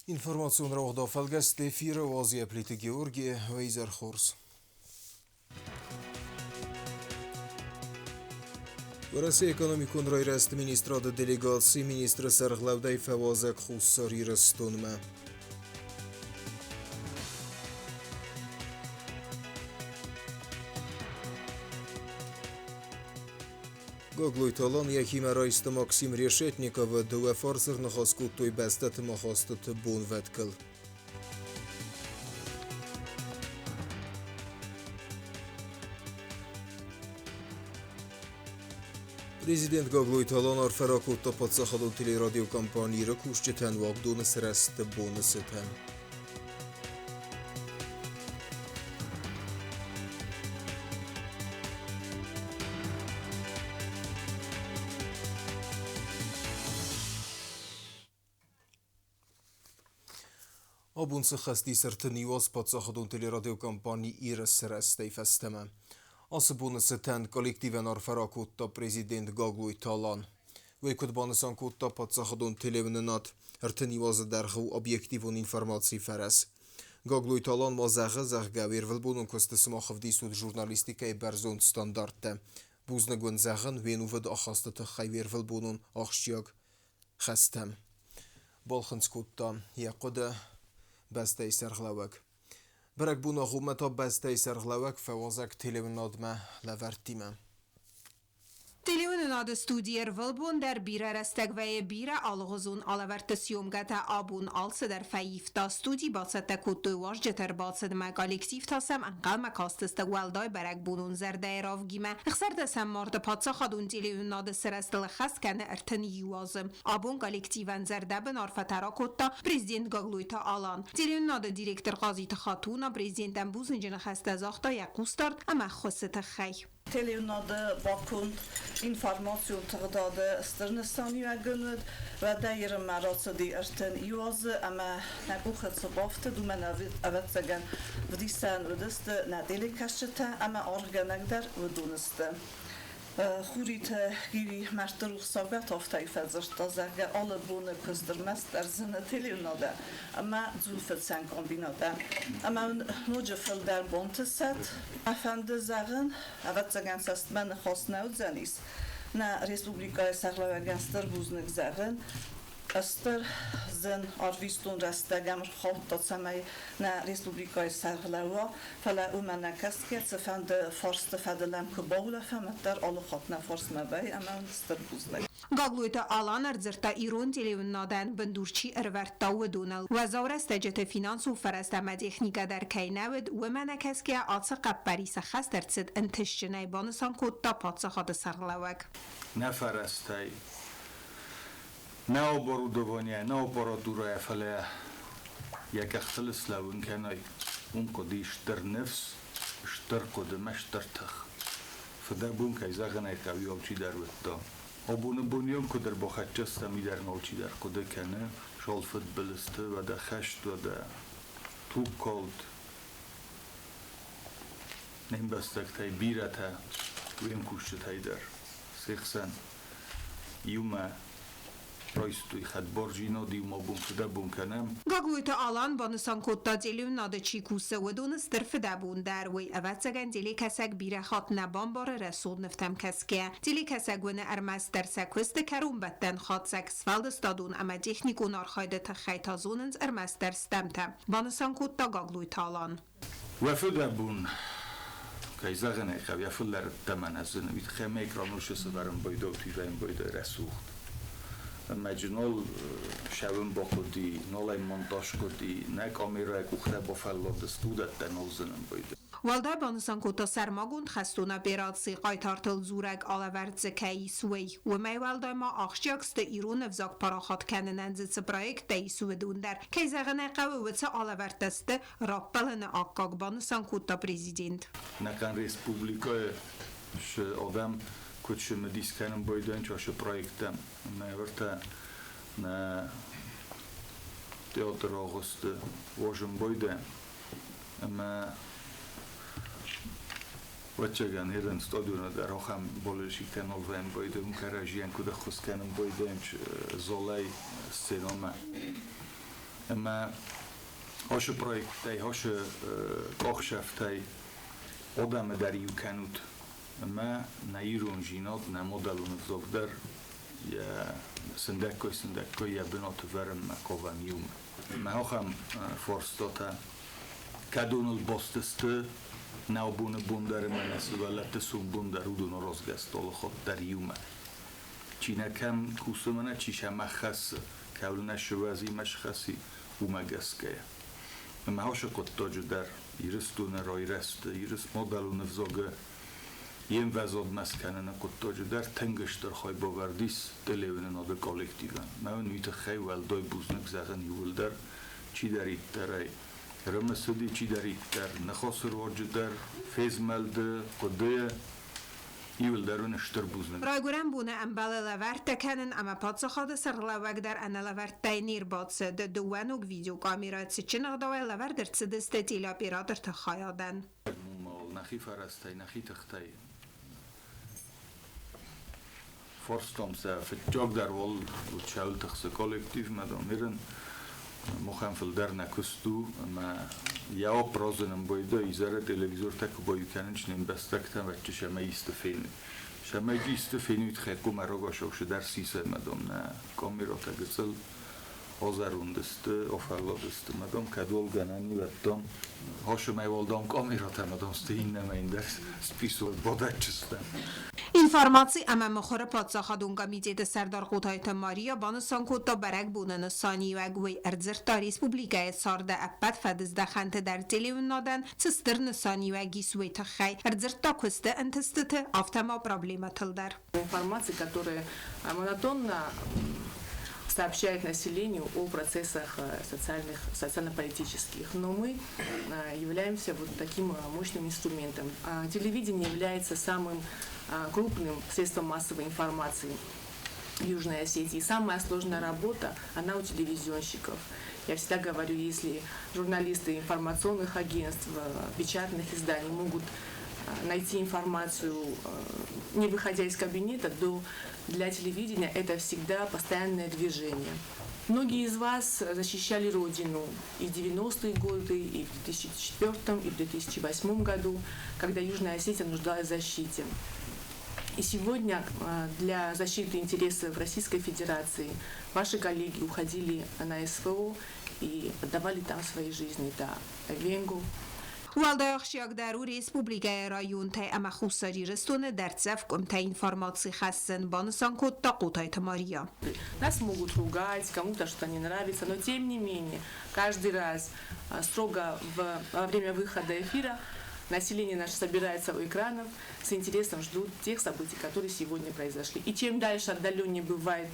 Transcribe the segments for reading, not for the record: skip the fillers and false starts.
Информацион рауагъдау фӕлгӕсты эфиры уадзы Плиты Георги, Вейзер хорз. Уӕрӕсейы экономикон райрӕзты министрады делегаци министры сӕргълӕудӕй фӕуазӕг Хуссар Ирыстонмӕ. Гаглойты Алан йӕхимӕ райста Максим Решетниковы, дыууӕ фарсы ӕрныхас кодтой бӕстӕты махастыты бонвӕткыл. Президент Гаглойты Алан арфӕ ракодта паддзахадон телерадиокомпани Иры кусджытӕн уагдоны сырӕзты боны цытӕн. Абон сыххӕст ис 31 паддзахадон телерадиокомпани Иры сырӕзтӕй фӕстӕмӕ. Ацы боны цытӕн коллективӕн арфӕ ракодта президент Гаглойты Алан. Уый куыд банысан кодта паддзахадон телеуынынад, 31 азы дӕргъы у объективон информацийы фӕрӕз. Гаглойты Алан ма зӕгъы, зӕгъгӕ, уе рвылбонон куысты сымах ӕвдисут журналистикӕйы бӕрзонд стандарттӕ. Бузныг уын зӕгъын уе нувыд ахасты тыххӕй уе рвылбонон ахсджиаг хӕстӕм. Балхынцъ кодта йӕ хъуыды бӕстӕйы сӕргълӕууӕг. Бӕрӕгбон агъоммӕ та бӕстӕйы сӕргълӕууӕг фӕуазӕг телеуынадмӕ лӕвӕрттимӕ. Телеуынынады студийы ӕрвылбон дӕр бирӕ рӕстӕг вӕййы бирӕ алыгъуызон алӕвӕрдты съемкӕтӕ. Абон алцыдӕр фӕивта. Студи бацӕттӕ кодтой уазджыты ӕрбацыдмӕ, коллектив та сӕм ӕнхъӕлмӕ кастысты уӕлдай бӕрӕгбонон зӕрдӕйы равгимӕ. Ӕхсӕрдӕсӕм марты паддзахадон телеуынынады сырӕзтыл ӕххӕст кӕны 31 азы. Абон коллективӕн зӕрдӕбын арфӕтӕ ракодта президент Гаглойты Алан. Телеуынынады директор Хъазиты Хатуна президентӕн бузныджы ныхӕстӕ загъта йӕ хъусдард ӕмӕ ӕххуысы тыххӕй. Телеуынады баконд информацион тыгъдады стыр нысаниуӕгын уыд. Уӕдӕ Ирынмӕ рацыди 31 азы ӕмӕ нӕ къухы цы бафтыд, уымӕн ӕвӕццӕгӕн вдисӕн уыдысты нӕ телекӕсджытӕ ӕмӕ аргъгӕнӕг дӕр уыдон сты. Хуриты Гиви мӕрдты рухсагмӕ тафтӕй фӕдзырдта, зӕгъгӕ, алы боны куыст ӕрмӕстдӕр зыны телеуынадӕ ӕмӕ дзулфыцӕн комбинатӕ. Ӕмӕ ноджы фылдӕр бонты сӕт мӕ фӕнды зӕгъын, ӕвӕццӕгӕн цӕстмӕ ныхас нӕ уыдзӕнис. Нӕ республикӕйы сӕргълӕууӕгӕн стыр бузныг зӕгъын, стыр зын арвистон рӕстӕг ӕм ӕрхаудта, цӕмӕй нӕ республикӕйы сӕргълӕууа, фӕлӕ уымӕ нӕ кӕсгӕ, цыфӕнды фарсты фӕдыл ӕм куы баулӕфӕм, уӕддӕр алы хатт нӕ фарсмӕ вӕййы ӕмӕ уын стыр бузныг. Гаглойты Алан ӕрдзырдта ирон телеуынынадӕн бындур чи ӕрывӕрдта, уыдоныл. Уӕззау рӕстӕджыты финансон фӕрӕзтӕ ӕмӕ техникӕ дӕр кӕй нӕ уыд, уымӕ нӕ кӕсгӕйӕ ацы хъӕппӕрисы хӕст ӕрцыд ӕнтыстджынӕй, банысан кодта паддзахады сӕргълӕууӕг. Нӕ фӕрӕзтӕй, нӕ оборудование, нӕ аппаратурӕйӕ, фӕлӕ йӕ къӕхтыл слӕууын кӕнай, уым хъуыди стыр ныфс, стыр хъуыды мӕ стыр тых. Фыдӕбон, кӕй зӕгъын ӕй хъӕуы, алчидӕр уыдта. Абоны бон куыд ӕрбахӕццӕ стӕм, уый дӕр алчидӕр хъуыды кӕны. Сал фыдбылызты, уӕдӕ хӕст, уӕдӕ тугкалд. Не мбӕстӕгтӕй бирӕтӕ, уе мкусджытӕй дӕр, се хсӕн иумӕ райстой хӕдбардзинад, иумӕ бон фыдӕбон кӕнӕм. Гаглойты Алан банысан кодта, телеуынады чи кусы, уыдоны стыр фыдӕбон дӕр. Уый, ӕвӕццӕгӕн, телекӕсӕг бирӕ хатт нӕ бамбары рӕсугъд нывтӕм кӕсгӕ. Телекӕсӕг уыны ӕрмӕстдӕр сӕ куысты кӕронбӕттӕн хатдзӕг, сфӕлдыстадон ӕмӕ техникон архайды тыххӕй та зонынц ӕрмӕстдӕр стӕмтӕ, банысан кодта Гаглойты Алан. Уӕ фыдӕбон, кӕй зӕгъын ӕй хъӕуы, йӕ фылдӕр ӕддӕмӕ нӕ зыны, уый тыххӕй мӕ экраныл сӕвӕрын байдӕутуй вӕйын рӕсугъд. Ӕмӕ джы нал сӕвын бахъуыди, нал ӕй монтаж хъуыди, нӕ камерӕйы къухтӕ бафӕлладысты, уыдӕттӕ нал зынын байдыдтой. Уӕлдай банысан кодта сӕрмагонд хӕстон операцийы хъайтартыл дзурӕг алӕвӕрд дзы кӕй ис, уый. Уымӕй уӕлдай ма ахсджиаг сты ирон ӕвзаг парахат кӕнынӕн дзы цы проекттӕ ис, уыдон дӕр. Кӕй зӕгъын ӕй хъӕуы, уыцы алӕвӕрдтӕ сты раппӕлыны аккаг, банысан кодта президент. Нӕхъӕн республикӕйы цы адӕм куыд цымыдис кӕнын байдайынц ацы проекттӕм, ӕмӕ ӕвӕртӕ нӕ театры агъуысты уозын байдайӕм. Ӕмӕ ӕвӕццӕгӕн, ерын стадионы дӕр ахӕм болельщиктӕ нал вӕййын байдайӕм, кӕрӕдзийӕн куыд ӕххуыс кӕнын байдайӕм залӕй сценӕмӕ. Ӕмӕ ашы проекттӕй, ашы къахсӕфтӕй адӕмы дӕр иу кӕнут. Ӕмӕ нӕ ирондзинад, нӕ мадӕлон ӕвзаг дӕр йӕ сындӕггай-сындӕггай йӕ бынаты вӕрынмӕ хъавӕм иумӕ. Ӕмӕ ахӕм фарстатӕ, кӕдоныл баст сты нӕ абоны бон дӕр ӕмӕ нӕ сывӕллӕтты сомбон дӕр, уыдон аразгӕ сты алыхатт дӕр иумӕ. Чи нӕ кӕм кусы мӕнӕ, чи сӕм ӕххӕссы, кӕуыл нӕ сывӕзимӕ схӕци, уымӕ гӕсгӕйӕ. Ӕмӕ ацы хъуыддаджы дӕр Ирыстоны райрӕзты, Ирыс мадӕлон ӕвзагы йе мвӕзадмӕ скӕныны хъуыддаджы дӕр тынг стыр хайбавӕрд ис телеуынынады коллективӕн. Мӕ уын уый тыххӕй уӕлдай бузныг зӕгъын иууылдӕр, чидӕриддӕр ӕй рымысыди, чидӕриддӕр ныхасы руаджы дӕр, фезмӕлды, хъуыдыйы, иууылдӕр уын стыр бузныг. Райгуырӕн боны ӕмбӕлы лӕвӕрттӕ кӕнын ӕмӕ паддзахады сӕргълӕууӕг дӕр ӕнӕлӕвӕрттӕй не рбацыд. Дыууӕ ног видеокамерӕ цытджын ӕгъдауӕй лӕвӕрд ӕрцыдысты телеоператорты хайадӕн. Нӕхи фӕрӕзтӕй, нӕхи тыхтӕй фарстам сӕ фыццагдӕр уал уыд тыхсы коллективмӕ домирын. Махӕн фылдӕр нӕ куыст у ӕмӕ йӕ аппаразынӕн байда изӕры телевизортӕ куы баиу кӕнынц не мбӕстӕгтӕн вӕтчы сӕмӕ исты фены. Сӕмӕ исты фенут хӕккумӕ рагашау дӕр сисӕмӕ дом нӕ камератӕ гыццыл озӕронд сты, офӕлладысты. Мадам кӕд уал гӕнӕн и вӕдтам, хашымӕй уалдам камератӕ мадам сты иннӕмӕ дӕр список бадӕтчыстӕм. Информаци ӕмӕ мыхуыры паддзахадон комитеты сӕрдар Хъотайты Мария банысан кодта бӕрӕгбоны нысаниуӕг. Уый ӕрдзырдта республикӕйы царды ӕппӕт фӕдыздӕхӕнты дӕр телеуынынадӕн цы стыр нысаниуӕг ис, уый тыххӕй. Ӕрдзырдта куысты ӕнтыстыты, афтӕ ма проблемӕтыл дӕр. Информация, которая монотонно сообщает населению о процессах социальных, социально-политических. Но мы являемся вот таким мощным инструментом. Телевидение является самым крупным средством массовой информации Южной Осетии. Самая сложная работа, она у телевизионщиков. Я всегда говорю, если журналисты информационных агентств, печатных изданий могут найти информацию, не выходя из кабинета, то для телевидения это всегда постоянное движение. Многие из вас защищали Родину и в 90-е годы, и в 2004, и в 2008 году, когда Южная Осетия нуждалась в защите. И сегодня для защиты интересов Российской Федерации ваши коллеги уходили на СВО и отдавали там свои жизни. Это Венгу. Уӕлдай ахсджиагдӕр у республикӕйы районтӕй ӕмӕ Хуссар Ирыстоны дӕрддзӕф къуымтӕй информаци хӕссын, банысан кодта Хъотайты Мария. Нас могут ругать, кому-то что-то не нравится, но тем не менее, каждый раз строго во время выхода эфира население наше собирается у экранов, с интересом ждут тех событий, которые сегодня произошли. И чем дальше отдаленнее бывает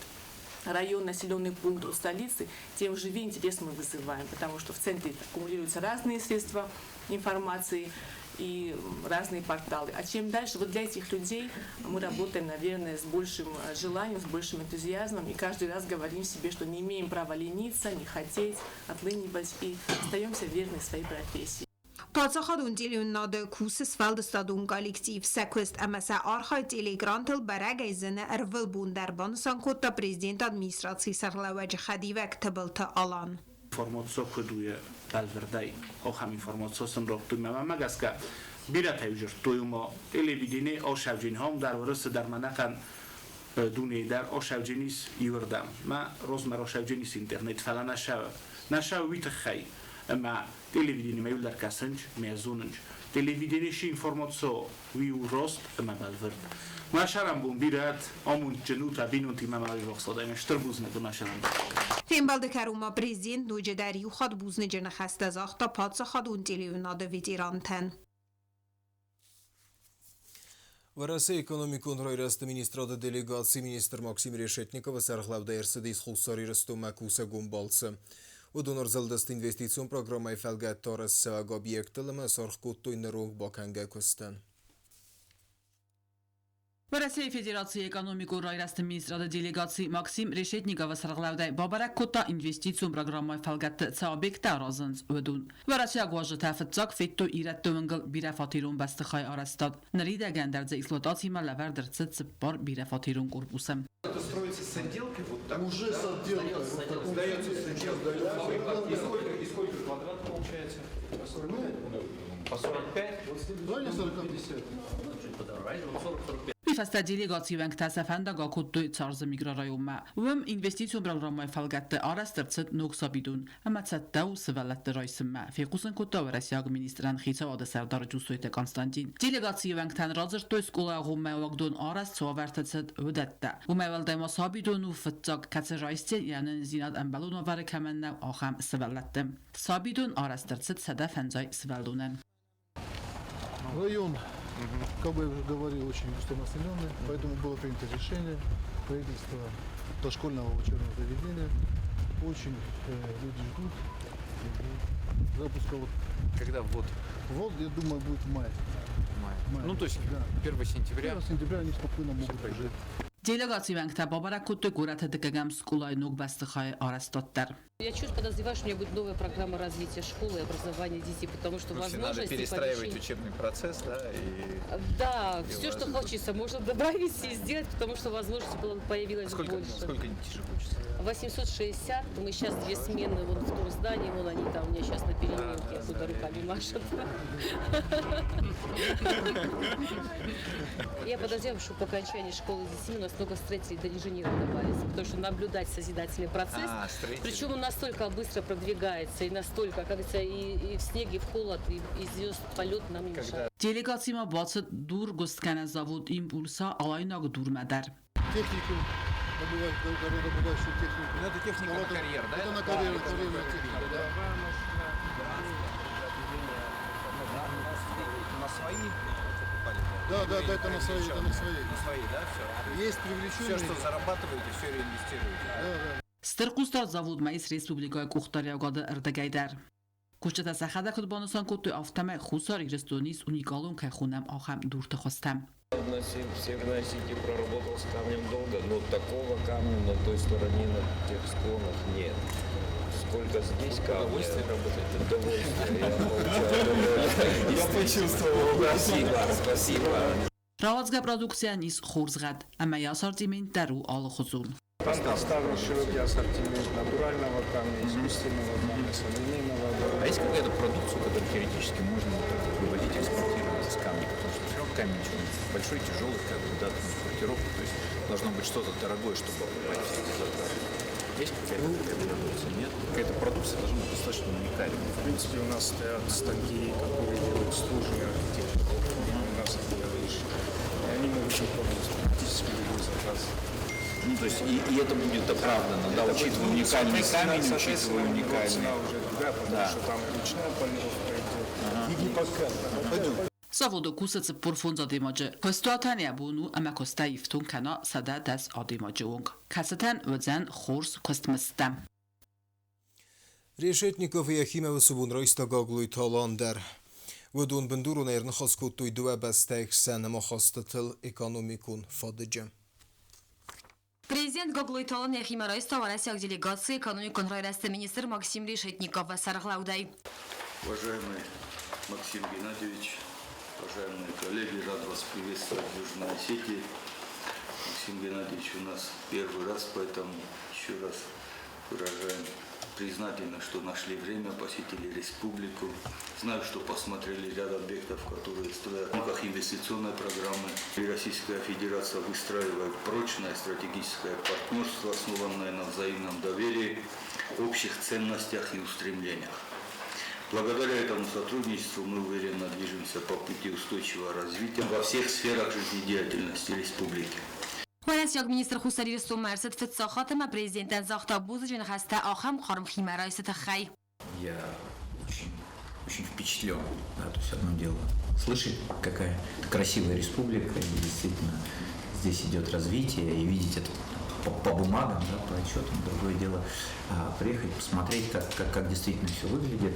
район, населенный пункт от столицы, тем живее интерес мы вызываем, потому что в центре аккумулируются разные средства информации и разные порталы. А чем дальше, вот для этих людей мы работаем, наверное, с большим желанием, с большим энтузиазмом, и каждый раз говорим себе, что не имеем права лениться, не хотеть, отлынивать, и остаемся верны своей профессии. Паддзахадон телеуынынады кусы сфӕлдыстадон коллектив. Сӕ куыст ӕмӕ сӕ архайд телеэкрантыл бӕрӕгӕй зыны ӕрвылбон дӕр, банысан кодта президенты администрацийы сӕргълӕууӕджы хӕдивӕг Тыбылты Алан. Информаци куыд у бӕлвырдӕй, ахӕм информаци сын радтой. Мӕнмӕ гӕсгӕ, бирӕтӕ ӕвзӕрстой уымӕ телевидение асӕвджын хам дӕр, Уырысы дӕр, мӕ ӕнӕхъӕн дунейы дӕр асӕвджын ис иуырдӕм. Мӕ размӕ расӕвджын ис интернет, фӕлӕ нӕ сӕуы. Нӕ сӕуы уый тыххӕй, ӕмӕ телевидениемӕ иуылдӕр кӕсынц, мӕ зонынц. Телевидение цы информаци уый у раст ӕмӕ бӕлвырд. Мӕ сӕрӕнбон бирӕ амондджын ут, бинонтимӕ ма ӕввахс адӕм, стыр бузныг мӕ сӕрӕнбон. Фембӕлды кӕрон ма президент ноджыдӕр иу хатт бузныджы ныхӕстӕ загъта паддзахадон телеуынынады ветерантӕн. Уӕрӕсейы экономикон райрӕзты министрады делегаци министр Максим Решетниковы сӕргълӕудӕй ӕрцыдис Хуссар Ирыстонмӕ кусӕгон балцы. Уыдон ӕрзылдысты инвестицион программӕйы фӕлгӕтты арӕзтцӕуӕг объекттыл ӕмӕ саргъ кодтой ныронг бакӕнгӕ куыстӕн. Уӕрӕсейы Федерацийы экономикон райрӕзты министрады делегаци Максим Решетниковы сӕргълӕудӕй бабӕрӕг кодта инвестицион программӕйы фӕлгӕтты цы объекттӕ аразынц, уыдон. Уӕрӕсейаг уазджытӕ фыццаг федтой ирӕтты уынгыл бирӕфатерон бӕстыхайы арӕзтад. Ныридӕгӕн дӕр дзы эксплуатацимӕ лӕвӕрд ӕрцыд цыппар бирӕфатерон корпусы. Это строится с отделкой вот так? Уже с отделкой. Сдается с отделкой. получается? По 45? Давай не 40, 50. Чуть подорвать, 40-45. Уый фӕстӕ делегацийы уӕнгтӕ сӕ фӕндаг акодтой ЦАРЗ-ы микрорайонмӕ. Уым инвестицион программӕйы фӕлгӕтты арӕзт ӕрцыд ног сабидон ӕмӕ цӕттӕ у сывӕллӕтты райсынмӕ, фехъусын кодта уӕрӕсейаг министрӕн хицауады сӕрдар Джусойты Константин. Делегацийы уӕнгтӕн радзырдтой скъолайы агъоммӕ уагдон арӕзт цы уавӕрты цыд, уыдӕттӕ. Уымӕй уӕлдай ма сабидон у фыццаг, кӕцы райсдзӕн йӕ ӕнӕниздзинад ӕмбӕлон уавӕры кӕмӕн нӕу, ахӕм сывӕллӕтты. Сабидон арӕзт ӕрцыд 150 сывӕллонӕн. Район, как бы я уже говорил, очень густонаселенный, поэтому было принято решение правительства дошкольного учебного заведения. Очень люди ждут запуска. Вот. Когда ввод? Ввод, я думаю, будет в мае. Мае. Мае. Ну, то есть да. 1 сентября? 1 сентября они спокойно могут уже. Делегацийы уӕнгтӕ бабӕрӕг кодтой горӕты дыккӕгӕм скъолайы ног бӕстыхайы арӕзтад дӕр. Я чуть подозреваю, что у меня будет новая программа развития школы и образования детей, потому что Ну, все, надо возможности перестраивать помещений- учебный процесс, да, и Да, И все, у что вас- хочется, можно добавить и сделать, потому что возможности появилось сколько, больше. сколько детишек учатся? 860, мы сейчас две смены вон в том здании, вон они там у меня сейчас на переменке, Да, оттуда да, руками машут. Я подозреваю, что по окончании школы с детьми у нас много строителей до инженеров добавится, потому что наблюдать созидательный процесс, А, строители. причем он настолько быстро продвигается и настолько, как говорится, и в снеге, и в холод, и звезд полет нам не мешает. Делегаци ма бацыд дургуыстгӕнӕн завод Импульс-ы алайнаг дурмӕ дӕр. Технику, добывать, городобывающую технику. Ну, это техника на карьер, да? Это на карьер, карьерная техника, да. На свои покупали? Да, да, да, это на свои, это на свои. На свои, да, все? Есть привлеченные. Все, что зарабатываете, все реинвестируете. Да, да. Стыр хъусдард заводмӕ ис республикӕйы къухдариуӕгады ӕрдӕгӕй дӕр. Кусджытӕ сӕхӕдӕг куыд банысан кодтой, афтӕмӕй Хуссар Ирыстоны ис уникалон кӕй хонӕм, ахӕм дурты хуызтӕ. В Северной Осетии проработал с камнем долго, но такого камня на той стороне, на тех склонах нет. Сколько здесь камня. Удовольствие работать. Удовольствие. Я получаю удовольствие. Я почувствовал, да. Спасибо, спасибо. Рауадзгӕ продукцийӕн ис хорз гъӕд ӕмӕ йӕ ассортимент дӕр у алыхуызон. Там представлен широкий ассортимент натурального камня, искусственного камня, современного А есть оборудования. какая-то продукция, которую теоретически можно вот так вот вывозить, экспортировать из камня? Потому что все равно камень очень большой, тяжелый, как бы, да, там, транспортировка. То есть должно быть что-то дорогое, чтобы окупать все эти затраты. Есть какая-то такая продукция? Нет? Какая-то продукция должна быть достаточно уникальной. В принципе, у нас стоят станки, которые делают сложные архитектуры. У нас их делаешь. И они могут выполнить практически любой заказ. Ну, то есть и это будет оправдано, да, Это учитывая будет, ну, уникальный соответственно, камень, учитывая соответственно, у него уникальный... Цена уже другая, потому Да. что там ручная полировка идет. Иди пока. Пойдем. Заводы кусы 45 адӕймаджы. Куыстуатӕн йӕ бон у ӕмӕ куыстӕй ифтонг кӕна 110 адӕймаджы онг, кӕцытӕн уыдзӕн хорз куыстмыздтӕ. Решетников йӕхимӕ уыцы бон райста Гаглойты Алан дӕр. Уыдон бындуронӕй ӕрныхас кодтой дыууӕ бӕстӕйы хсӕн ӕмахастытыл экономикон фадыджы. Президент Гаглойты Алан йӕхимӕ райста уӕрӕсейаг делегацийы экономикон райрӕзты министр Максим Решетниковы сӕргълӕудӕй. Уважаемый Максим Геннадьевич, уважаемые коллеги, рад вас приветствовать в Южной Осетии. Максим Геннадьевич у нас первый раз, поэтому еще раз выражаем признательность, что нашли время, посетили республику. Знаю, что посмотрели ряд объектов, которые строят в рамках инвестиционной программы. И Российская Федерация выстраивает прочное стратегическое партнерство, основанное на взаимном доверии, общих ценностях и устремлениях. Благодаря этому сотрудничеству мы уверенно движемся по пути устойчивого развития во всех сферах жизнедеятельности республики. Уӕрӕсейаг министр Хуссар Ирыстонмӕ ӕрцыд фыццаг хатт ӕмӕ президентӕн загъта бузныджы ныхӕстӕ ахӕм хъарм химӕрайсты тыххӕй. Я очень, очень впечатлен. Да, то есть одно дело слышать, какая это красивая республика, и действительно здесь идет развитие, и видеть это по бумагам, да, по отчетам. Другое дело приехать, посмотреть, как действительно все выглядит.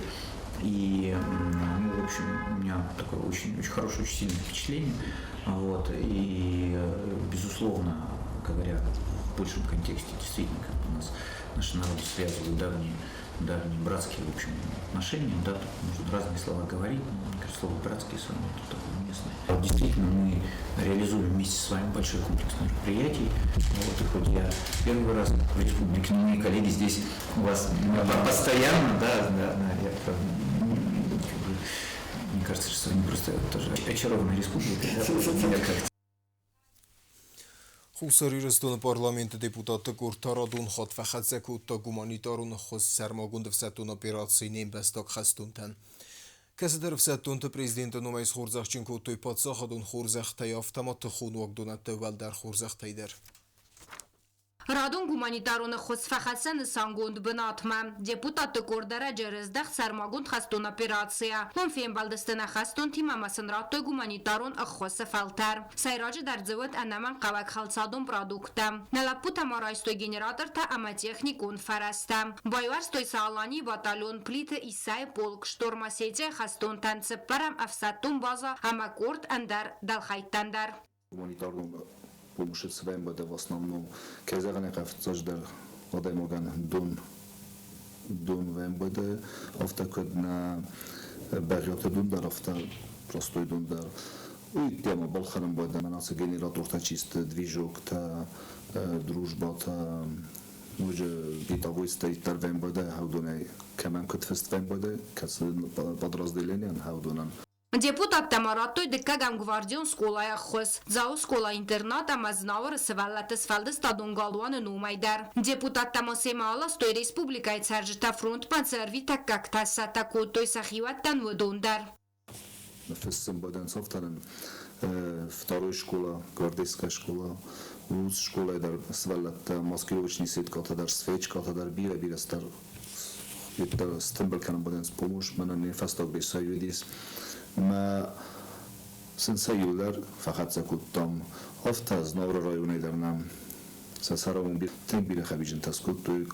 И, ну, в общем, у меня такое очень, очень хорошее, очень сильное впечатление. Вот, и, безусловно говоря, в большем контексте действительно как бы у нас наши народы связывают давние, давние братские, в общем, отношения. Да, тут можно разные слова говорить, но, мне кажется, слово братские самое тут такое уместное. Вот действительно, мы реализуем вместе с вами большой комплекс мероприятий. Вот, и хоть я первый раз в республике, но мои коллеги здесь у вас постоянно, да, я правда, кажется, что они просто тоже очарованная республика. Да, меня как-то. Хуссар Ирыстоны парламенты депутатты къорд та радон хатт фӕхӕццӕ кодта гуманитарон ӕххуыс сӕрмагонд ӕфсӕддон операцийы не мбӕстаг хӕстонтӕн. Кӕцыдӕр ӕфсӕддонты президенты номӕй схорзӕхджын кодтой паддзахадон хорзӕхтӕй, афтӕ ма тыхон уагдонадты уӕлдӕр хорзӕхтӕй дӕр. Радон гуманитарон ӕххуыс фӕхӕццӕ нысангонд бынатмӕ. Депутатты къорд ӕрӕджы ӕрыздӕхт сӕрмагонд хӕстон операцийӕ. Уым фембӕлдысты нӕ хӕстонтимӕ ӕмӕ сын радтой гуманитарон ӕххуысы фӕлтӕр. Сӕйраджыдӕр дзы уыд ӕнӕмӕнгхъӕуӕг хӕлцадон продукттӕ. Нӕ лӕппутӕ ма райстой генератортӕ ӕмӕ техникон фӕрӕзтӕ. Байуӕрстой сӕ Аланийы батальон Плиты Иссӕйы полк Шторм-Осетия хӕстонтӕн цыппӕрӕм ӕфсӕддон базӕ ӕмӕ къорд ӕндӕр дӕлхӕйттӕн дӕр. Гуманитарон помощи ЦВМБД в основном, кӕй зӕгъын ӕй хъӕуы, фыццаджыдӕр адӕймагӕн дон, дон ВМБД, афтӕ куыд нӕ Бӕгъиаты дон дӕр, афтӕ простой дон дӕр. Уый темӕ балхӕнын байдӕн ацы генератортӕ чисты, движоктӕ, дружбатӕ, ноджы бытовой стоит дӕр ВМБД хӕудонӕй, кӕмӕн куыд фыст ВМБД, кӕцы подразделениӕн хӕудонӕн. Депутаттӕ ма радтой дыккӕгӕм гвардион скъолайы ӕххуыс, Дзауы скъола-интернат ӕмӕ Знауыры сывӕллӕтты сфӕлдыстадон галуаны номӕй дӕр. Депутаттӕ ма семӕ аластой республикӕйы цӕрджытӕ фронтмӕ цы ӕрвитӕггӕгтӕ цӕттӕ кодтой сӕ хиуӕттӕн, уыдон дӕр. Ныффыссын бадӕнцофтӕнӕн второй школа, гвардейская школа, уыцы скъолайы дӕр сывӕллӕттӕ маскировочный сеткӕтӕ дӕр, свечкӕтӕ дӕр бирӕ-бирӕ цыдӕр стымбыл кӕнын бадӕнц помощь, мӕнӕн не фӕстаг бесӕй уыдис. Мӕ сын сӕ иу дӕр фӕхӕццӕ кодтам. Афтӕ Знауыры районӕй дӕр нӕм сӕ сӕрӕбон тынг бирӕ хӕбизынтӕ скодтой,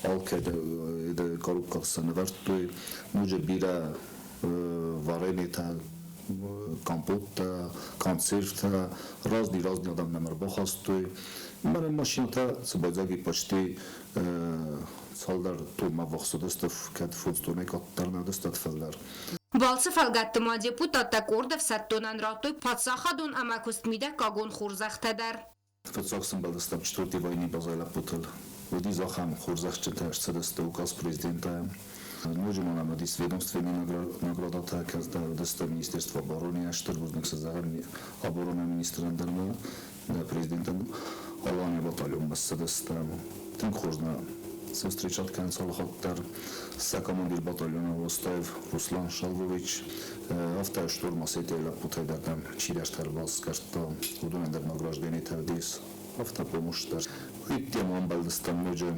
алкӕд коробкӕ сӕ нывӕрдтой, ноджы бирӕ варенитӕ, компоттӕ, консервтӕ, разни-разни адӕм нӕм ӕрбахастой. Мӕнӕ машинӕтӕ цы байдзаг и почти цалдӕр тонмӕ ввахс уыдысты, кӕд фондз тоннӕй къаддӕр нӕ уыдысты, уӕд фылдӕр. Балцы фӕлгӕтты ма депутаттӕ къорд ӕфсӕддонӕн радтой паддзахадон ӕмӕ куыстмидӕггагон хорзӕхтӕ дӕр. Фыццаг сӕмбӕлдыстӕм Четвертый войны базӕй лӕппутыл. Уыди ахӕм хорзӕхджынтӕ ӕрцыдысты указ президента. Ноджы ма нӕм уыдис ведомственный наградатӕ, кӕцытӕ уыдысты Министерство обороны, стыр бузныг цы зӕгъӕм обороны министрӕн дӕр ма, президентӕн Алания батальонмӕ ссыдыстӕм. Тынг хорз нӕ сын встречат кӕнынц алыхатт дӕр. Сӕ командир батальона Ростаев Руслан Шалвович, афтӕ штурм Осетияйы лӕппутӕй дӕр нӕм чидӕртӕ ӕрбаскъӕрдта, уыдонӕн дӕр награжденитӕ уыдис, афтӕ помощь дӕр. Уыйттӕм амбӕлдыстӕм ноджы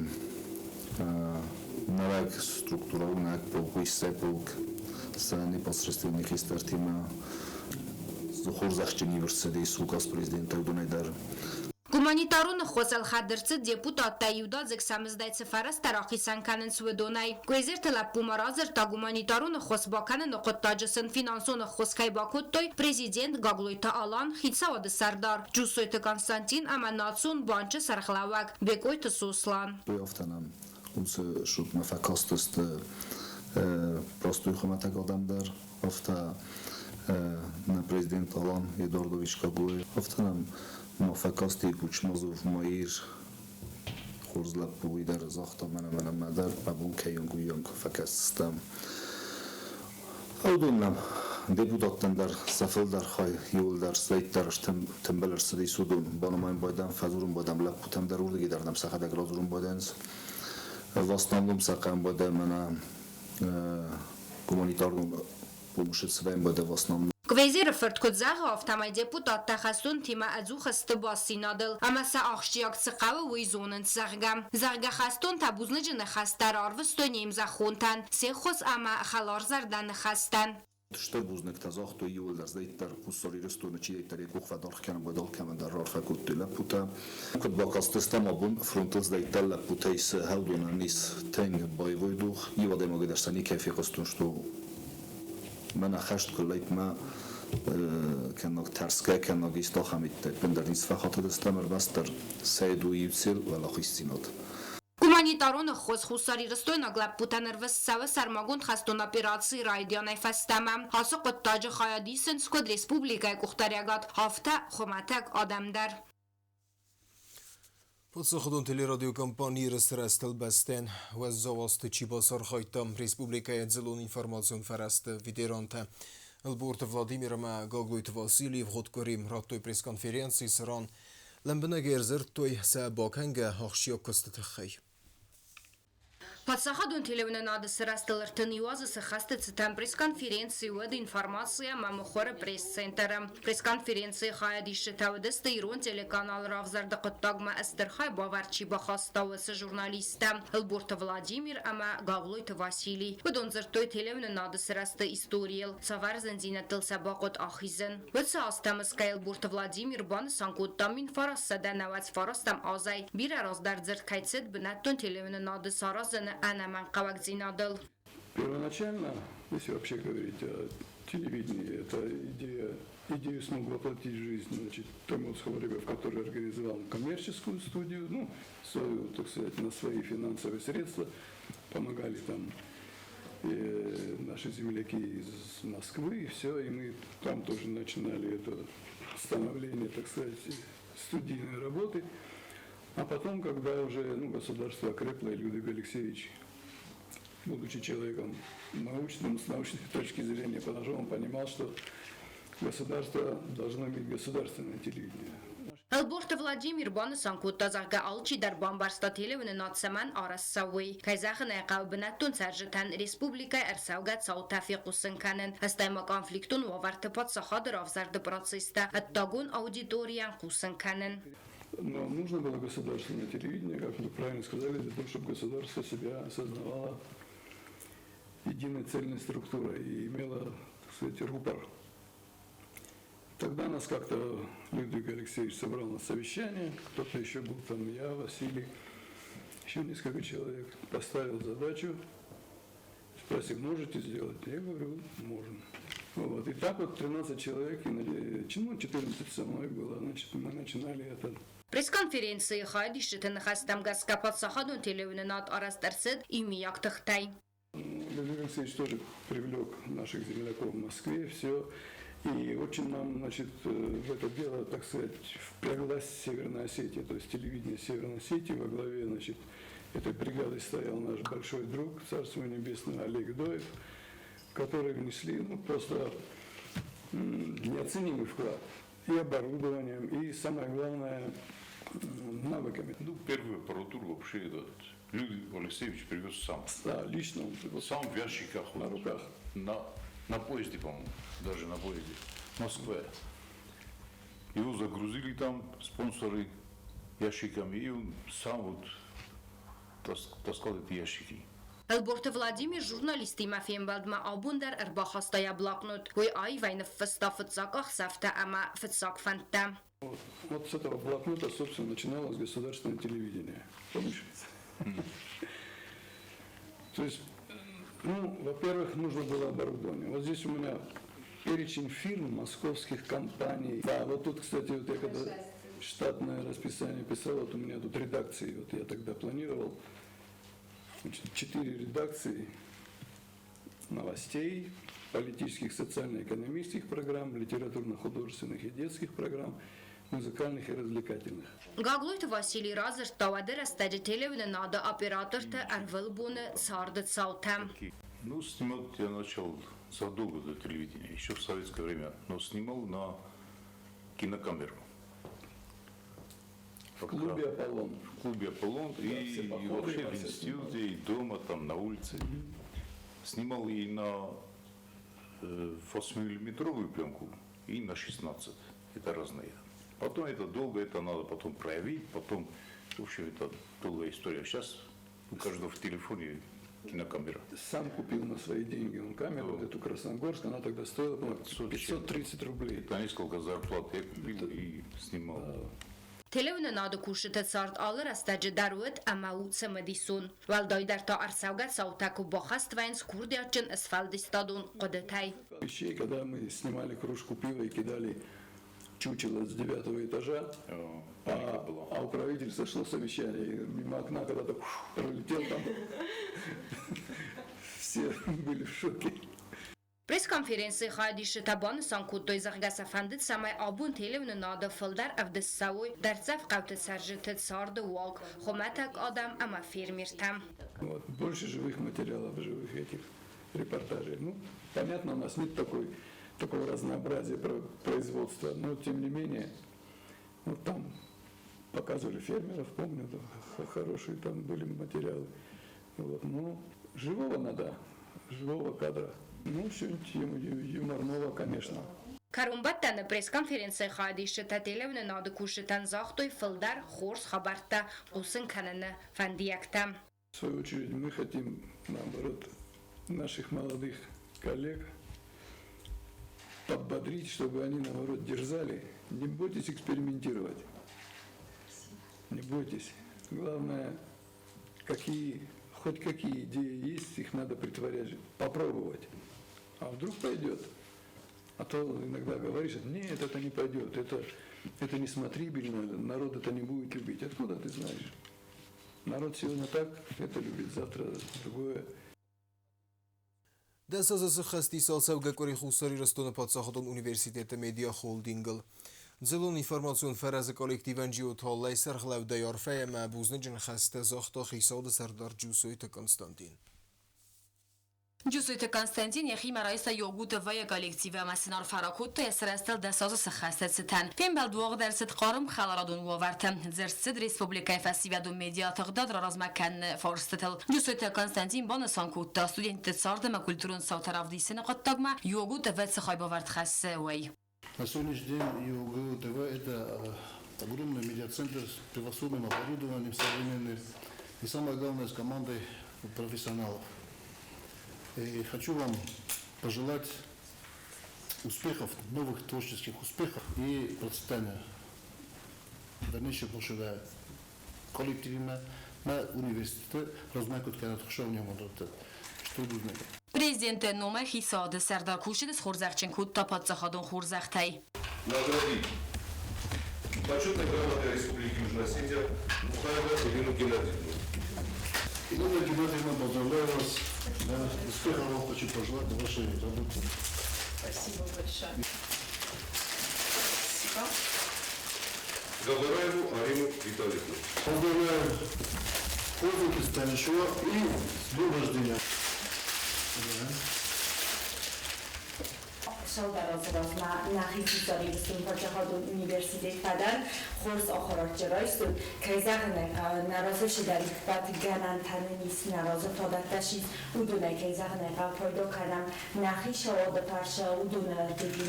нӕуӕг структура, нӕуӕг полк, уыйсӕ полк сӕ непосредственный хистӕртимӕ хорзӕхджын ивырд цыдис указ президента уыдонӕй дӕр. Гуманитарон ӕххуыс ӕлхӕд ӕрцыд депутаттӕ иудадзыг сӕ мыздӕй цы фӕрӕзтӕ рахицӕн кӕнынц, уыдонӕй. Гуезерты лӕппу ма радзырдта, гуманитарон ӕххуыс бакӕныны хъуыддаджы сын финансон ӕххуыс кӕй бакодтой президент Гаглойты Алан, хицауады сӕрдар Джусойты Константин ӕмӕ Национ банчы сӕргълӕууӕг Бекъойты Сослан. Афтӕ нӕм уыцы шутмӕ фӕкастысты простой хуымӕтӕг адӕм дӕр, афтӕ нӕ президент Алан Эдуардович Гаглоев, афтӕ нӕм ма фӕкасти Кучмазов Маир, хорз лӕппу, уый дӕр загъта мӕнӕ мӕнӕ мӕ дӕр мӕ бон кӕй онг, уый онг фӕкӕсдзыстӕм. Уыдон нӕм депутаттӕн дӕр сӕ фылдӕр хай иууылдӕр слайдтӕ тымбыл ӕрцыдис, уыдон банымайын байдӕм, фӕдзурын байдӕм лӕппутӕм дӕр, уырдыгӕй дӕр нӕм сӕхӕдӕг радзурын байдайынц. В основном сӕ хъӕм байдӕм мӕнӕ гуманитарон помощи ЦВМБД в основном. Квезеры фырт куыд зӕгъы, афтӕмӕй депутаттӕ хӕстонтимӕ ӕдзух сты бастдзинадыл ӕмӕ сӕ ахсджиаг цы хъӕуы, уый зонынц, зӕгъгӕ. Зӕгъгӕ, хӕстонтӕ бузныджы ныхӕстӕ рарвыстой не мзӕххонтӕн се ххуыс ӕмӕ хӕларзӕрдӕ ныхӕстӕн. Стыр бузныгтӕ загътой иууылдӕр зӕйддӕр Хуссар Ирыстоны чидӕриддӕр йӕ къух фӕдаргъ кӕнын, уӕд алкӕмӕн дӕр раарфӕ кодтой лӕппутӕ. Куыд бакастыстӕм абон фронтыл зӕйддӕр лӕппутӕй цы хӕудонӕн ис тынг боевой дух, иу адӕймагӕй дӕр сӕ никӕй фехъуыстон, что мӕнӕ хӕст куы лӕйтмӕ кӕнног тӕрсгӕ, кӕнног исты ахӕм ӕппындӕр ницы фӕхатыдыстӕм, ӕрмӕстдӕр сӕ иу цел уӕлахиздзинад. Гуманитарон ӕххуыс хуссарирыстойнаг лӕппутӕн ӕрвыст цӕуы сӕрмагонд хӕстон операцийы райдианӕй фӕстӕмӕ. Ацы хъуыддаджы хайад исынц куыд республикӕйы къухдариӕгад, афтӕ хуымӕтӕг адӕм дӕр. Паддзахадон телерадиокомпани рӕстыл бӕстӕн уӕззау азты чи бацархайдта республикӕйы дзыллон информацион фӕрӕзты ветерантӕ. Ӕлборты Владимир ӕмӕ Гаглойты Васили ивгъуыд къуыри радтой пресс-конференци, цыран лӕмбынӕг ӕрдзырдтой сӕ бакӕнгӕ ахсджиаг куысты тыххӕй. Паддзахадон телеуынынады сырӕзтыл 31 азы цы хӕсты цытӕн пресс-конференци уыд информаци ӕмӕ мыхуыры пресс-центры. Пресс-конференцийы хайадисджытӕ уыдысты ирон телеканалы равзӕрды хъуыддагмӕ стыр хайбавӕрд чи бахаста, уыцы журналисттӕ Ӕлборты Владимир ӕмӕ Гаглойты Василий. Уыдон дзырдтой телеуынынады сырӕзты историйыл, цавӕр зындзинӕдтыл сӕ бахъуыд ахизын. Уыцы азтӕ мысгӕ Ӕлборты Владимир банысан кодта 1999 азӕй бирӕ раздӕр дзырд кӕй цыд бынӕттон телеуынынады саразыны ӕнӕмӕнгхъӕуӕгдзинадыл. Первоначально, если вообще говорить о телевидении, это идея, идею смог воплотить в жизнь, значит, Томил Сховаребов, который организовал коммерческую студию, ну, свою, так сказать, на свои финансовые средства, помогали там наши земляки из Москвы, и все, и мы там тоже начинали это становление, так сказать, студийной работы. А потом, когда уже, ну, государство окрепло, и Людвиг Алексеевич, будучи человеком научным, с научной точки зрения подошел, он понимал, что государство должно иметь государственное телевидение. Ӕлборты Владимир банысан кодта, зӕгъгӕ, алчидӕр бамбӕрста телеуынынад цӕмӕн арӕзт цӕуы, уый. Кӕй зӕгъын ӕй хъӕуы, бынӕттон цӕрджытӕн республикӕйы ӕрцӕугӕ цаутӕ фехъусын кӕнын, стӕй ма конфликтон уавӕрты паддзахады равзӕрды процесстӕ ӕддагон аудиторийӕн хъусын кӕнын. Но нужно было государственное телевидение, как вы правильно сказали, для того, чтобы государство себя осознавало единой цельной структурой и имело, так сказать, рупор. Тогда нас как-то Людвиг Алексеевич собрал на совещание, кто-то еще был там, я, Василий, еще несколько человек, поставил задачу, спросил, можете сделать? Я говорю, можем. Вот. И так вот 13 человек, ну, 14 со мной было, значит, мы начинали это. Пресс-конференцийы хайадисджыты ныхӕстӕм гӕсгӕ паддзахадон телеуынынад арӕзт ӕрцыд иумиаг тыхтӕй. Людвиг Алексеевич тоже привлек наших земляков в Москве, все. И очень нам, значит, в это дело, так сказать, впряглась Северная Осетия, то есть телевидение Северной Осетии. Во главе, значит, этой бригады стоял наш большой друг, Царство Небесное, Олег Доев, который внесли, ну, просто неоценимый вклад и оборудованием, и, самое главное, навыками. Ну, первую аппаратуру вообще этот Людвиг Алексеевич привез сам. Да, лично он привез. Сам в ящиках. На руках. На поезде, по-моему, даже на поезде. В Москве. Его загрузили там спонсоры ящиками, и он сам вот таскал эти ящики. Ӕлборты Владимир журналисттимӕ фембӕлдмӕ абон дӕр ӕрбахаста йӕ блокнот. Уый аивӕй ныффыста фыццаг ӕхсӕвтӕ ӕмӕ фыццаг фӕндтӕ. Вот с этого блокнота, собственно, начиналось государственное телевидение. Помнишь? То есть, ну, во-первых, нужно было оборудование. Вот здесь у меня перечень фирм, московских компаний. Да, вот тут, кстати, вот я когда штатное расписание писал, вот у меня тут редакции, вот я тогда планировал, значит, 4 редакции новостей, политических, социально-экономических программ, литературно-художественных и детских программ, музыкальных и развлекательных. Гаглойты Василий радзырдта уӕды рӕстӕджы телеуынынады операторты ӕрвылбоны царды цаутӕ. Ну, снимать я начал задолго до телевидения, еще в советское время, но снимал на кинокамеру. В клубе «Аполлон». В клубе «Аполлон» Да, и, все и походы вообще во в всякие институте, и дома, там, на улице. Снимал и на 8-миллиметровую пленку, и на 16. Это разные. Потом это долго, это надо потом проявить, потом, в общем, это долгая история. Сейчас у каждого в телефоне кинокамера. Сам купил на свои деньги он камеру, вот эту Красногорск, она тогда стоила, по-моему, 530 рублей. Это несколько зарплат я купил и снимал. Телеуынынады кусджыты цард алы рӕстӕджы дӕр уыд ӕмӕ у цымыдисон. Уӕлдайдӕр та ӕрцӕугӕ цаутӕ куы баххӕст вӕййынц курдиатджын сфӕлдыстадон хъуыдытӕй. Вещей, когда мы снимали кружку пива и кидали чучело с 9-го этажа, а у правительства шло совещание, и мимо окна когда-то пролетел там, все были в шоке. Пресс-конференцийы хайадисджытӕ банысан кодтой, зӕгъгӕ сӕ фӕндыд, цӕмӕй абон телеуынынады фылдӕр ӕвдыст цӕуой дӕрддзӕф хъӕуты цӕрджыты царды уаг, хуымӕтӕг адӕм ӕмӕ фермертӕ. Вот, больше живых материалов, живых этих репортажей. Ну, понятно, у нас нет такой такого разнообразия производства, но тем не менее, вот там показывали фермеров, помню, да, хорошие там были материалы. Вот, ну, живого надо, живого кадра. Ну, что-нибудь юморного, конечно. Кӕронбӕттӕны пресс-конференцийы хайадисджытӕ телеуынынады кусджытӕн загътой фылдӕр хорз хабӕрттӕ хъусын кӕныны фӕндиӕгтӕ. В свою очередь мы хотим, наоборот, наших молодых коллег подбодрить, чтобы они, наоборот, дерзали. Не бойтесь экспериментировать. Не бойтесь. Главное, хоть какие идеи есть, их надо претворять, попробовать. А вдруг пойдет? А то иногда говоришь, нет, это не пойдет, это не смотрибельно, народ это не будет любить. Откуда ты знаешь? Народ сегодня так это любит, завтра другое. 10 азы сыххӕст ис ацӕугӕ къуыри Хуссар Ирыстоны паддзахадон университеты медиахолдингыл. Дзыллон информацион фӕрӕзы коллективӕн Джиоты Аллайы сӕргълӕудӕй арфӕ ӕмӕ бузныджы ныхӕстӕ загъта хицауады сӕрдар Джусойты Константин. Джусойты Константин йӕхимӕ райста ЙОГУ ТВ-йы коллектив ӕмӕ сын арфӕ ракодта йӕ сырӕзтыл 10 азы сыххӕсты цытӕн. Фембӕлд уагъд ӕрцыд хъарм хӕларадон уавӕрты. Дзырд цыд республикӕйы фӕсивӕдон медиатыгъдад раразмӕ кӕныны фарстытыл. Джусойты Константин банысан кодта, студентты цард ӕмӕ культурон цаутӕ равдисыны хъуыддагмӕ ЙОГУ ТВ цы хайбавӕрд хӕссы, уый. На сегодняшний день ЙОГУ ТВ – это огромный медиацентр с превосходным оборудованием современным и, самое главное, с командой профессионалов. И хочу вам пожелать успехов, новых творческих успехов и процветания. Дальнейшего больше коллективимӕ мӕ университеты размӕ куыд кӕнат Хуыцау не амондӕттӕд. Стыр бузныг. Президенты номӕй хицауады сӕрдар кусджыты схорзӕхджын кодта паддзахадон хорзӕхтӕй. Наградить почетной грамотой Республики Южная Осетия Мухаева Ирину Геннадьевну. Ирина Геннадьевна, поздравляю вас. Да, успехов вам хочу пожелать на вашей работе. Спасибо большое. Спасибо. Габараеву Арину Витальевну. Поздравляю пользуйтесь Станишева и с днем рождения. Цалдӕр азы размӕ нӕхи Хуссар Ирыстоны паддзахадон университет фӕдӕн, хорз ахуырадджы райстон. Кӕй зӕгъын ӕй хъӕуы, нӕ разы цыдӕриддӕр гӕнӕнтӕ нын ис, нӕ разы фадӕттӕ ис, уыдонӕй, кӕй зӕгъын ӕй хъӕуы, пайда кӕнӕм. Нӕхи сауады фарсы уыдоны ӕрдыги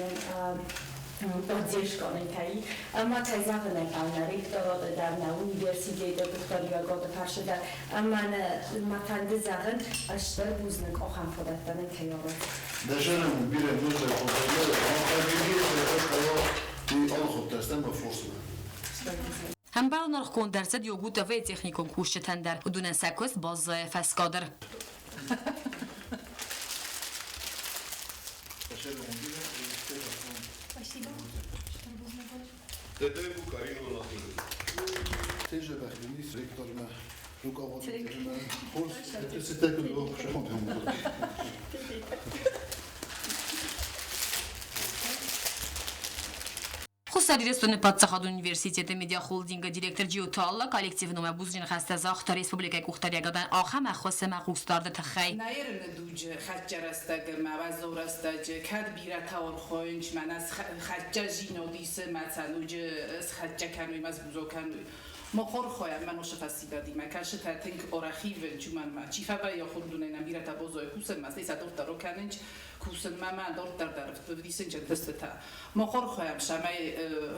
нын поддержка нын кӕй ӕмӕ, кӕй зӕгъын ӕй хъӕуы, нӕ ректораты дӕр, нӕ университеты къухдариуӕгады фарсы дӕр. Ӕмӕ мӕ фӕнды зӕгъын, стыр бузныг ахӕм фадӕттӕ нын кӕй арӕзт. Дӕ зӕрдӕ бирӕ нозтӕй хъахъхъӕны, ӕмӕ алыхуыдтӕ ӕмӕ форсмӕ. Ӕмбӕлон аргъгонд ӕрцыд ЙОГУ ТВ-йы техникон кусджытӕн дӕр. Уыдонӕн сӕ куыст баззайы фӕскадр. Спасибо. Тедееву Карину Анатольевну. Теже ректормӕ, руководителмӕ. Хорз, цытӕ куыд Хуссар Ирыстоны паддзахадон университеты медиахолдингы директор Джиоты Алла коллективы номӕй бузныджы ныхӕстӕ загъта республикӕйы къухдариӕгадӕн ахӕм ӕххуыс ӕмӕ хъусдарды тыххӕй. Нӕ дуджы хӕццӕ рӕстӕг ӕмӕ уӕззау рӕстӕджы кӕд бирӕтӕ ӕрхойынц, мӕнӕ схӕццӕ зинодисы, мӕ цӕнуджы схӕццӕ кӕной, мӕ сбузо кӕной. Мохор хоя мӕ носы фӕсивӕдимӕ кӕсытӕ тынг орӕх ивынч, уымӕн ма чи фӕвӕййы хур дунейы нӕм бирӕтӕ бозойы кусынмӕ, стӕй сӕ дарддӕр окӕнынч кусынмӕ ма дарддӕр дӕр вдисынч ӕнтыстытӕ. Мохор хоям сӕмӕй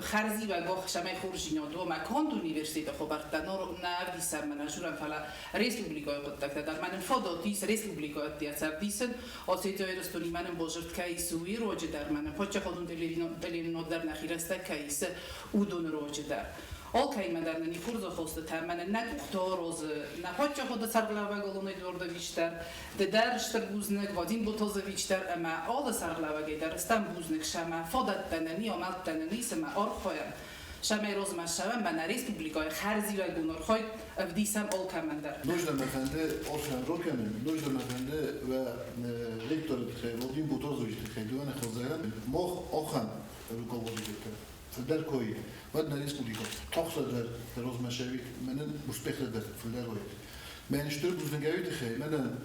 хӕрзиуӕг ох, сӕмӕй хорзинод уомӕ конд университеты хабӕрттӕ нор нӕ ӕвдисӕм мӕнӕ журӕм, фӕлӕ республикӕйы хъуыддӕгтӕ дӕр мӕнӕн фадат ис республикӕйы ӕддейӕ ӕвдисын. Осетия Ирыстони мӕнӕн базырд кӕй ис, уый руаджы дӕр, мӕнӕн паддзахадон телеуынынад дӕр нӕхи рӕстӕг кӕй ис, уыдоны руаджы дӕр. Алкӕимӕ дӕр нын и хорзӕхостытӕ, мӕнӕн нӕ къухты арозы нӕ паддзахады сӕргълӕууӕг Алан Эдуардович дӕр, ды дӕр стыр бузныг, Вадим Ботозович дӕр ӕмӕ алы сӕргълӕууӕгӕй дӕр стӕм бузныг сӕмӕ фадӕттӕ нын и, амӕлттӕ нын ис ӕмӕ архайӕм, сӕмӕй размӕ ссӕуӕм, мӕнӕ республикӕйы хӕрзиуӕгон архайд ӕвдисӕм алкӕмӕн дӕр. Нужно мӕ фӕнды арфӕ ракӕнын, нужно мӕ фӕнды уӕ ректоры тыххӕй, Вадим Ботозовичы тыххӕй дыууӕ ныхас зӕгъын. Мах ахӕм руководителтӕ фылдӕр кой, уӕд нӕ республикӕ тагъддӕр размӕ сӕвит, мӕнӕн успехтӕ дӕр фылдӕр уайд. Мӕн стыр бузныгӕй тыххӕй, мӕнӕн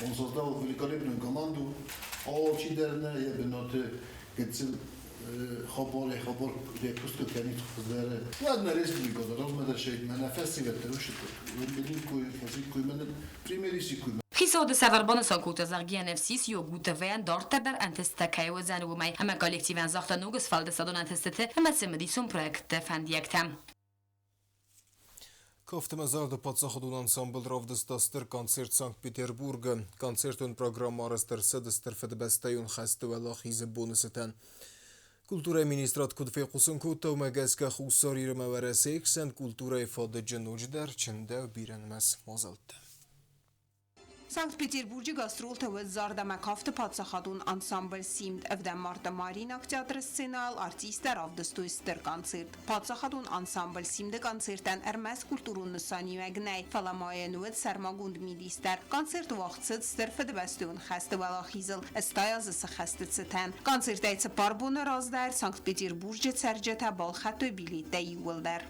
он создал великолепную команду. Алчидӕр нӕ йӕ бынаты гыццыл хабарӕй хабар репуск кӕнид хуыздӕр. Уӕд нӕ республикӕ дӕр размӕ дӕр сӕ мӕнӕ фӕсивӕд дӕр уымбиликкой, фӕзиккой, мӕнӕ премьер исиккой. Хицауады сӕрдар банысан кодта, зӕгъгӕ, НФСИС Йогутовӕн дарддӕр дӕр ӕнтыстытӕ кӕй уыдзӕн, уымӕй ӕмӕ коллективӕн загъта ног сфӕлдыстадон ӕнтыстыты ӕмӕ цымыдисон проектты фӕндиӕгтӕ. Кафтмӕ зарды паддзахадон ансамбль равдыста стыр концерт Санкт-Петербургы. Концертон программӕ арӕзт ӕрцыд Стыр Фыдыбӕстӕйон хӕсты уӕлахизы боны цытӕн. Культурӕйы министрад куыд фехъусын кодта, уымӕ гӕсгӕ Хуссар Ир ӕмӕ Уӕрӕсейы хсӕн культурӕйы фадыджы ноджыдӕр чындӕуы бирӕнымӕц мадзӕлттӕ. Санкт-Петербурджы гастролтӕ уыд зард ӕмӕ кафты паддзахадон ансамбль «Симд». Ӕвдӕм марты Мариинаг театры сценӕйыл артисттӕ равдыстой стыр концерт. Паддзахадон ансамбль «Симд-ы» концертӕн ӕрмӕст культурон нысаниуӕг нӕй, фӕлӕ ма йын уыд сӕрмагонд мидис дӕр. Концерт уагъд цыд Стыр Фыдыбӕстӕйон хӕсты уӕлахизыл, стай азы цы хӕсты цытӕн. Концертӕй 4 боны раздӕр Санкт-Петербурджы цӕрджытӕ балхӕдтой билеттӕ иууылдӕр.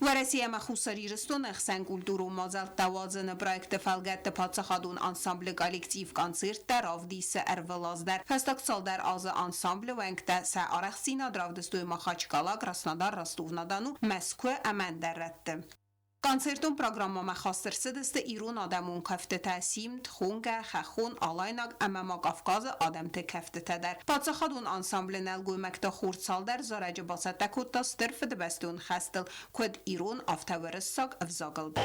Уӕрӕсе ӕмӕ Хуссар Ирыстоны ӕхсӕн культурон мадзӕлттӕ уадзыны проекты фӕлгӕтты паддзахадон ансамблы коллектив концерттӕ равдисы ӕрвылаз дӕр. Фӕстаг цалдӕр азы ансамблы уӕнгтӕ сӕ арӕхстдзинад равдыстой Махачкала, Краснодар, Ростов-на-Дону, Мӕскуы ӕмӕ ӕндӕр рӕтты. Концертон программӕмӕ хаст ӕрцыдысты ирон адӕмон кӕфтытӕ Симд, Хонгӕ, Хӕххон, Алайнаг ӕмӕ ма Кавказы адӕмты кӕфтытӕ дӕр. Паддзахадон ансамблы нӕлгоймӕгты хор цалдӕр зарӕджы бацӕттӕ кодта Стыр Фыдыбӕстон хӕстыл, куыд ирон, афтӕ уырыссаг ӕвзагыл дӕр.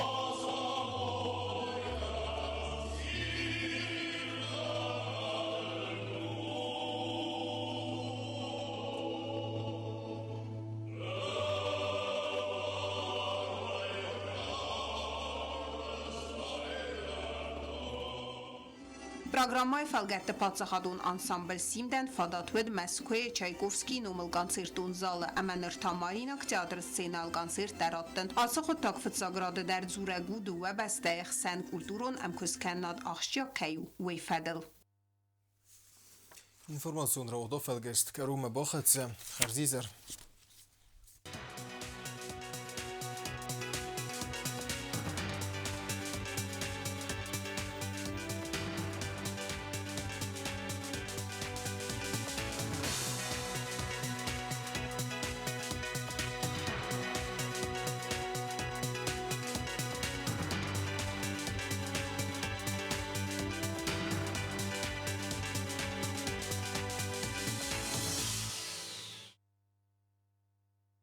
Программӕйы фӕлгӕтты паддзахадон ансамбль «Симдӕн» фадат уыд Мӕскуыйы Чайковскийы номыл концертон залы ӕмӕ ныр та Мариинаг театры сценӕйыл концерттӕ раттын. Ацы хъуыддаг фыццаг рады дӕр дзурӕг у дыууӕ бӕстӕйы хсӕн культурон ӕмкуысткӕнынад ахсджиаг кӕй у, уый фӕдыл. Информацион рауагъдон фӕлгӕст кӕронмӕ бахӕццӕ. Хӕрзизӕр.